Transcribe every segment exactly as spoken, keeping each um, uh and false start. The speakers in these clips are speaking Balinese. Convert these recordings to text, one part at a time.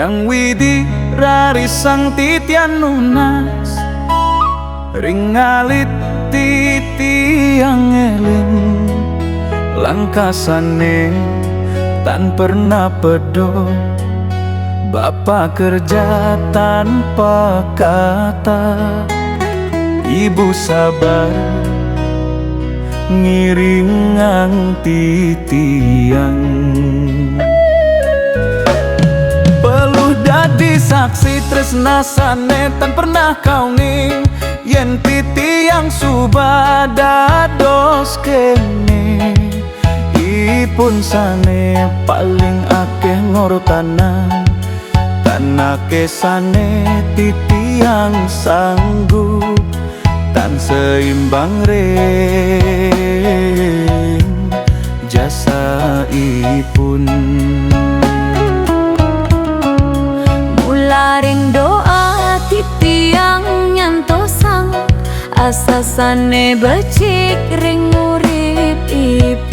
Yang Widi rarisang titiang nunas, ring alit titiang eling, langkah sane tan pernah pedot, bapa kerja tanpa kata. Ibu sabar ngiringang titiang. Peluh dadi saksi tresna sane tan pernah kauning, yen titiang suba dados kene. Ipun sane paling akeh ngortanan, tan akeh sane titiang sanggup, tan seimbang ring jasa ipun. Mula ring doa titiang nyantosang asa sane becik ring urip ipun.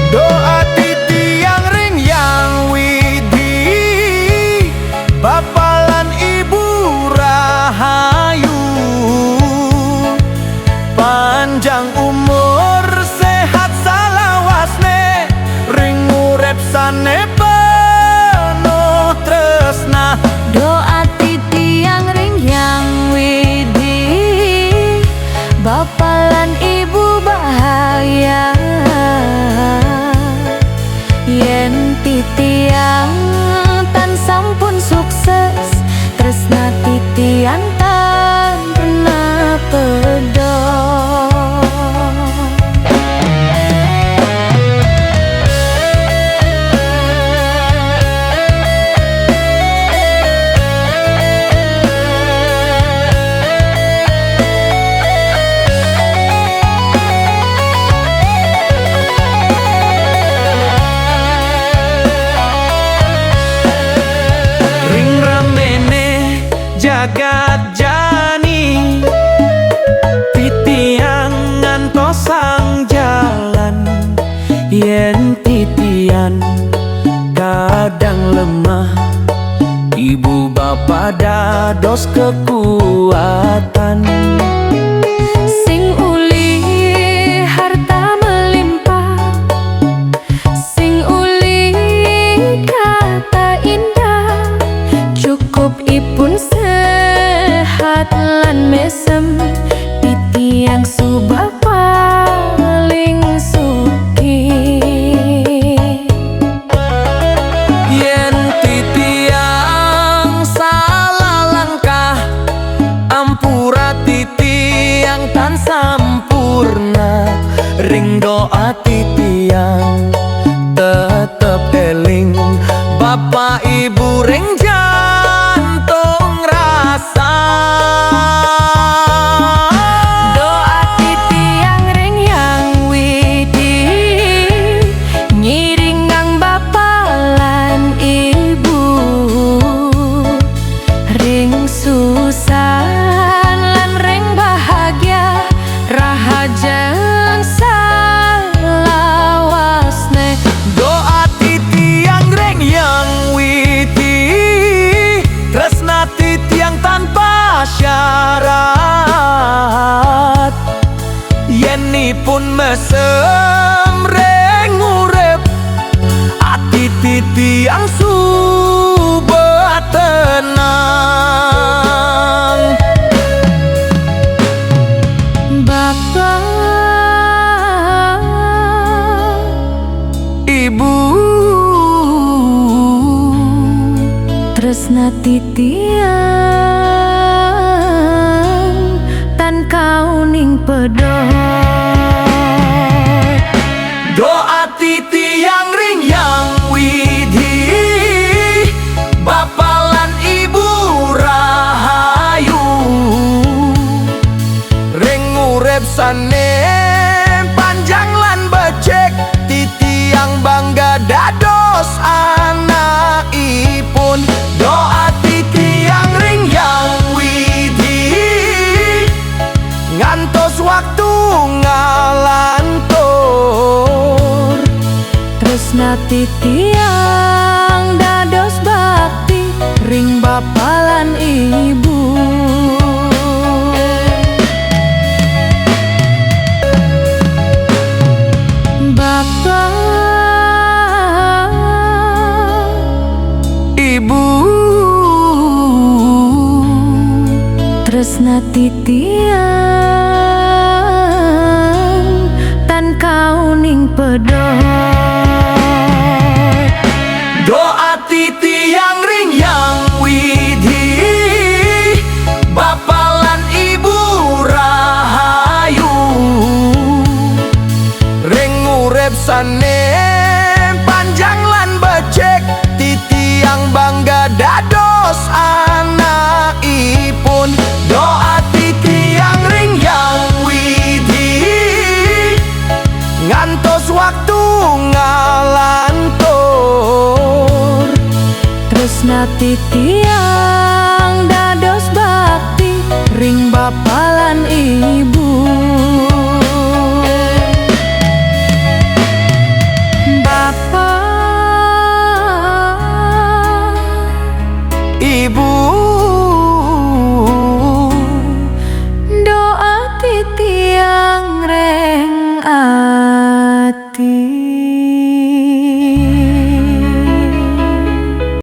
Doa titiang ring Yang Widi, Bapa lan Ibu rahayu, panjang umur sehat salawasne, ring urip sane penuh tresna. Doa titiang ring Yang Widi, Bapa lan Ibu bahaya. Yen titiang tan sampun sukses, tresna titiang tan pernah pedot. Ring ramene jagat jani, titiang ngantosang jalan. Yen titiang kadang lemah, ibu bapa dados kekuatan. Sing uli harta melimpah, sing uli kata indah, cukup ipun sehat lan mesem, titiang suba paling sugih. Yen titiang salah langkah, ampura titiang tan sampurna. Ring doa titiang tetep eling, bapa ibu ring jantung rasa. Doa titiang ring Yang Widi, ngiringang bapa lan ibu, ring susah lan ring bahagia, rahajeng salawasne. Doa titiang ring Yang Widi, tresna titiang tanpa syarat. Yen ipun mesem ring urip, ati titiang suba tenang. Bapa, ibu, tresna titiang tan kauning pedot. Doa titiang ring Yang Widi, bapa lan ibu rahayu, ring urip sane panjang lan becik, titiang bangga dados anakipun. Doa titiang ring Yang Widi, ngantos waktu ngalantur, tresna Titiang dados bakti ring bapa lan ibu. Bapa, ibu, tresna titiang tan kauning pedot. Doa titiang ring Hyang Widhi, bapa lan ibu rahayu. Ring urip sane panjang lan becik, titiang bangga dados anakipun. Doa titiang ring Hyang Widhi, ngantos waktu ngalantur. Tresna titiang dados bakti ring bapa lan ibu. Bapa, ibu,